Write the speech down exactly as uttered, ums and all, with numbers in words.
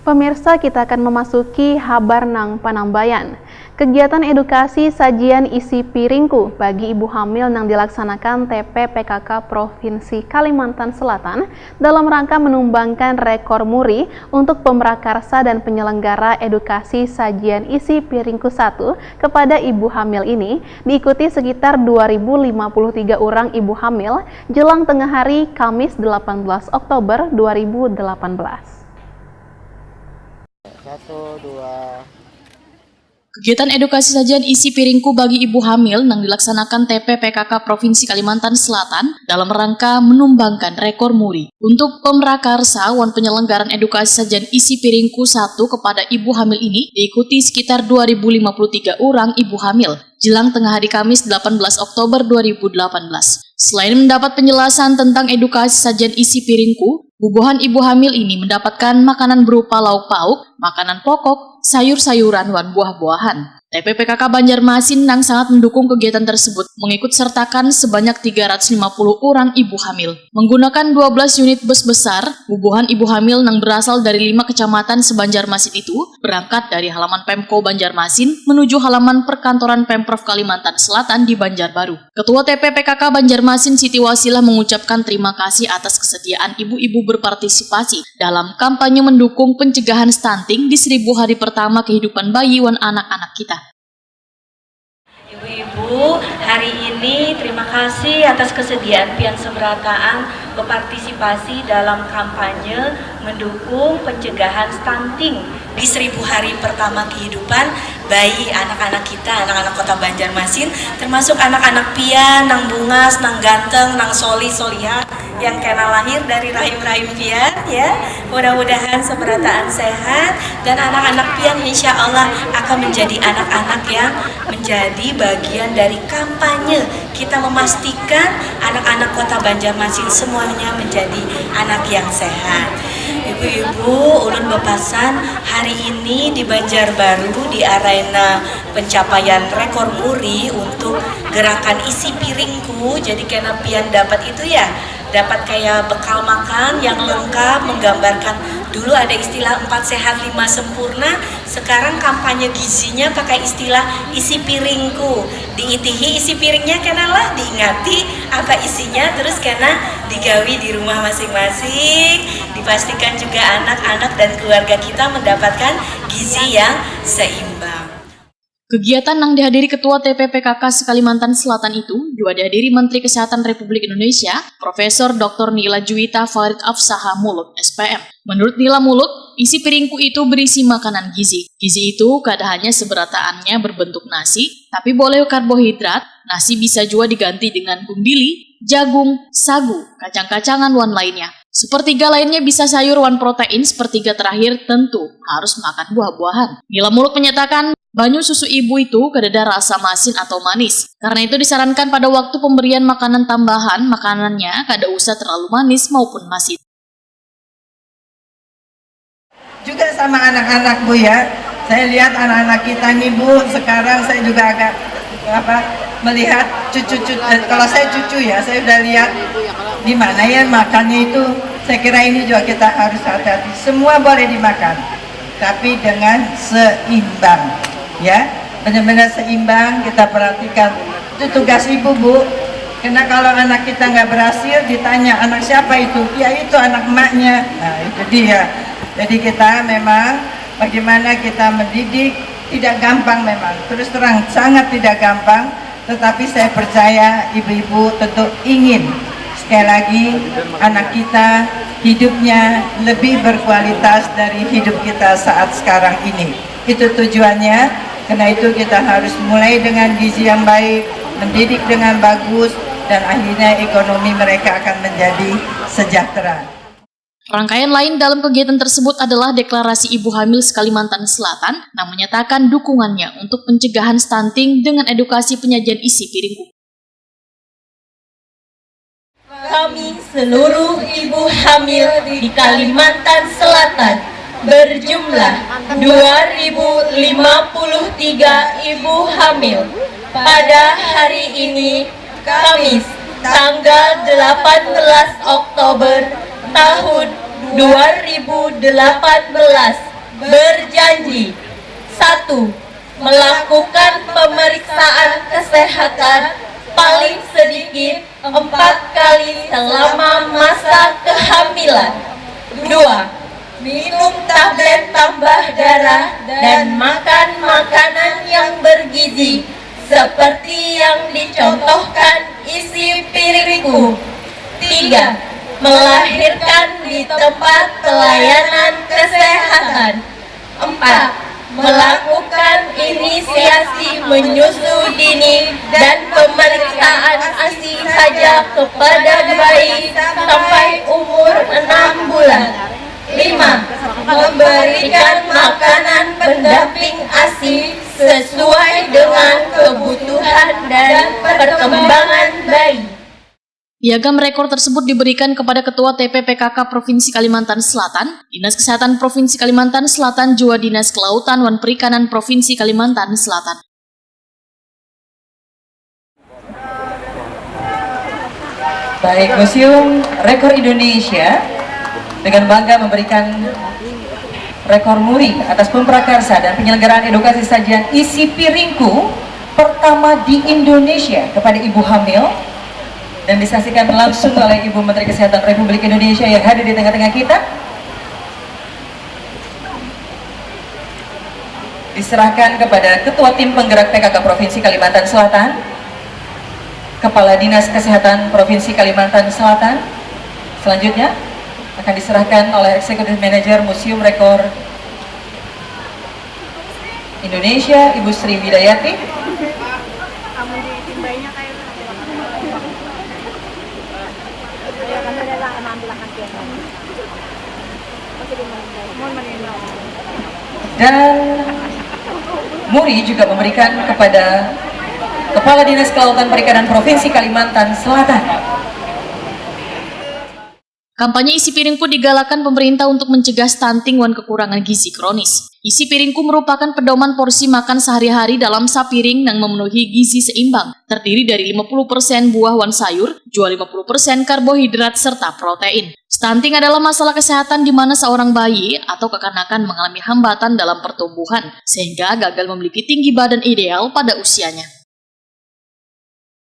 Pemirsa, kita akan memasuki habar nang panambayan. Kegiatan edukasi sajian isi piringku bagi ibu hamil nang dilaksanakan T P P K K Provinsi Kalimantan Selatan dalam rangka menumbangkan rekor muri untuk pemrakarsa dan penyelenggara edukasi sajian isi piringku satu kepada ibu hamil ini diikuti sekitar dua ribu lima puluh tiga orang ibu hamil jelang tengah hari Kamis delapan belas Oktober dua ribu delapan belas. Satu, dua. Kegiatan edukasi sajian isi piringku bagi ibu hamil nang dilaksanakan T P P K K Provinsi Kalimantan Selatan dalam rangka menumbangkan rekor muri. Untuk pemrakarsa wan penyelenggaran edukasi sajian isi piringku satu kepada ibu hamil ini diikuti sekitar dua ribu lima puluh tiga orang ibu hamil jelang tengah hari Kamis delapan belas Oktober dua ribu delapan belas. Selain mendapat penjelasan tentang edukasi sajian isi piringku, bubuhan ibu hamil ini mendapatkan makanan berupa lauk pauk, makanan pokok, sayur-sayuran, wan buah-buahan. T P P K K Banjarmasin nang sangat mendukung kegiatan tersebut mengikut sertakan sebanyak tiga ratus lima puluh orang ibu hamil. Menggunakan dua belas unit bus besar, bubuhan ibu hamil nang berasal dari lima kecamatan se-Banjarmasin itu berangkat dari halaman Pemko Banjarmasin menuju halaman perkantoran Pemprov Kalimantan Selatan di Banjarbaru. Ketua T P P K K Banjarmasin Siti Wasilah mengucapkan terima kasih atas kesediaan ibu-ibu berpartisipasi dalam kampanye mendukung pencegahan stunting di seribu hari pertama kehidupan bayi wan anak-anak kita. Ibu-ibu, hari ini terima kasih atas kesediaan pian seberataan berpartisipasi dalam kampanye mendukung pencegahan stunting di seribu hari pertama kehidupan bayi anak-anak kita, anak-anak Kota Banjarmasin, termasuk anak-anak pian nang bungas, nang ganteng, nang solih solihah yang kena lahir dari rahim-rahim pian, ya. Mudah-mudahan seberataan sehat dan anak-anak pian insya Allah akan menjadi anak-anak yang menjadi bagian dari kampanye kita memastikan anak-anak Kota Banjarmasin semuanya menjadi anak yang sehat. Ibu-ibu, ulun bepasan hari ini di Banjarbaru di arena pencapaian rekor muri untuk gerakan isi piringku. Jadi kena pian dapat itu ya, dapat kayak bekal makan yang lengkap, menggambarkan dulu ada istilah empat sehat lima sempurna, sekarang kampanye gizinya pakai istilah isi piringku. Diitihi isi piringnya, kena lah diingati apa isinya, terus kena digawi di rumah masing-masing. Dipastikan juga anak-anak dan keluarga kita mendapatkan gizi yang seimbang. Kegiatan nang dihadiri Ketua T P P K K se-Kalimantan Selatan itu juga dihadiri Menteri Kesehatan Republik Indonesia, Profesor Doktor Nila Juwita Farid Afsaha Muluk, S P M. Menurut Nila Muluk, isi piringku itu berisi makanan gizi. Gizi itu kada hanya seberataannya berbentuk nasi, tapi boleh karbohidrat, nasi bisa juga diganti dengan gundili, jagung, sagu, kacang-kacangan, wan lainnya. Sepertiga lainnya bisa sayur wan protein, sepertiga terakhir tentu harus makan buah-buahan. Nila Muluk menyatakan, banyu susu ibu itu kadada rasa masin atau manis. Karena itu disarankan pada waktu pemberian makanan tambahan, makanannya kada usah terlalu manis maupun masin. Juga sama anak-anak, Bu, ya. Saya lihat anak-anak kita nih, Bu, sekarang saya juga agak apa melihat cucu-cucu, eh, kalau saya cucu ya, saya udah lihat di mana ya makannya itu. Saya kira ini juga kita harus hati-hati. Semua boleh dimakan, tapi dengan seimbang, ya. Benar-benar seimbang, kita perhatikan. Itu tugas ibu, Bu. Karena kalau anak kita nggak berhasil, ditanya, "Anak siapa itu?" "Ya, itu anak emaknya." Nah, itu dia. Jadi kita memang bagaimana kita mendidik, tidak gampang memang. Terus terang, sangat tidak gampang. Tetapi saya percaya ibu-ibu tentu ingin, sekali lagi, anak kita hidupnya lebih berkualitas dari hidup kita saat sekarang ini. Itu tujuannya. Karena itu kita harus mulai dengan gizi yang baik, mendidik dengan bagus, dan akhirnya ekonomi mereka akan menjadi sejahtera. Rangkaian lain dalam kegiatan tersebut adalah deklarasi ibu hamil se-Kalimantan Selatan yang menyatakan dukungannya untuk pencegahan stunting dengan edukasi penyajian isi piring. Kami seluruh ibu hamil di Kalimantan Selatan berjumlah dua ribu lima puluh tiga ibu hamil pada hari ini, Kamis, tanggal delapan belas Oktober tahun dua ribu delapan belas, Berjanji. Satu. Melakukan pemeriksaan kesehatan paling sedikit empat kali selama masa kehamilan. Dua. Minum tablet tambah darah dan makan makanan yang bergizi seperti yang dicontohkan isi piringku. Tiga. Melahirkan di tempat pelayanan kesehatan. Empat. Melakukan inisiasi menyusu dini dan pemeriksaan asi saja kepada bayi sampai umur enam bulan. Lima. Memberikan makanan pendamping asi sesuai dengan kebutuhan dan perkembangan bayi. Piagam rekor tersebut diberikan kepada Ketua T P P K K Provinsi Kalimantan Selatan, Dinas Kesehatan Provinsi Kalimantan Selatan, jua Dinas Kelautan wan Perikanan Provinsi Kalimantan Selatan. Baik, Museum Rekor Indonesia dengan bangga memberikan rekor muri atas pemprakarsa dan penyelenggaraan edukasi sajian isi piringku pertama di Indonesia kepada ibu hamil dan disaksikan langsung oleh Ibu Menteri Kesehatan Republik Indonesia yang hadir di tengah-tengah kita. Diserahkan kepada Ketua Tim Penggerak P K K Provinsi Kalimantan Selatan, Kepala Dinas Kesehatan Provinsi Kalimantan Selatan. Selanjutnya akan diserahkan oleh Executive Manager Museum Rekor Indonesia, Ibu Sri Widayati. Dan muri juga memberikan kepada Kepala Dinas Kelautan Perikanan Provinsi Kalimantan Selatan. Kampanye isi piringku digalakan pemerintah untuk mencegah stunting wan kekurangan gizi kronis. Isi piringku merupakan pedoman porsi makan sehari-hari dalam sapiring nang memenuhi gizi seimbang, terdiri dari lima puluh persen buah wan sayur, jua lima puluh persen karbohidrat serta protein. Stunting adalah masalah kesehatan di mana seorang bayi atau kekanakan mengalami hambatan dalam pertumbuhan, sehingga gagal memiliki tinggi badan ideal pada usianya.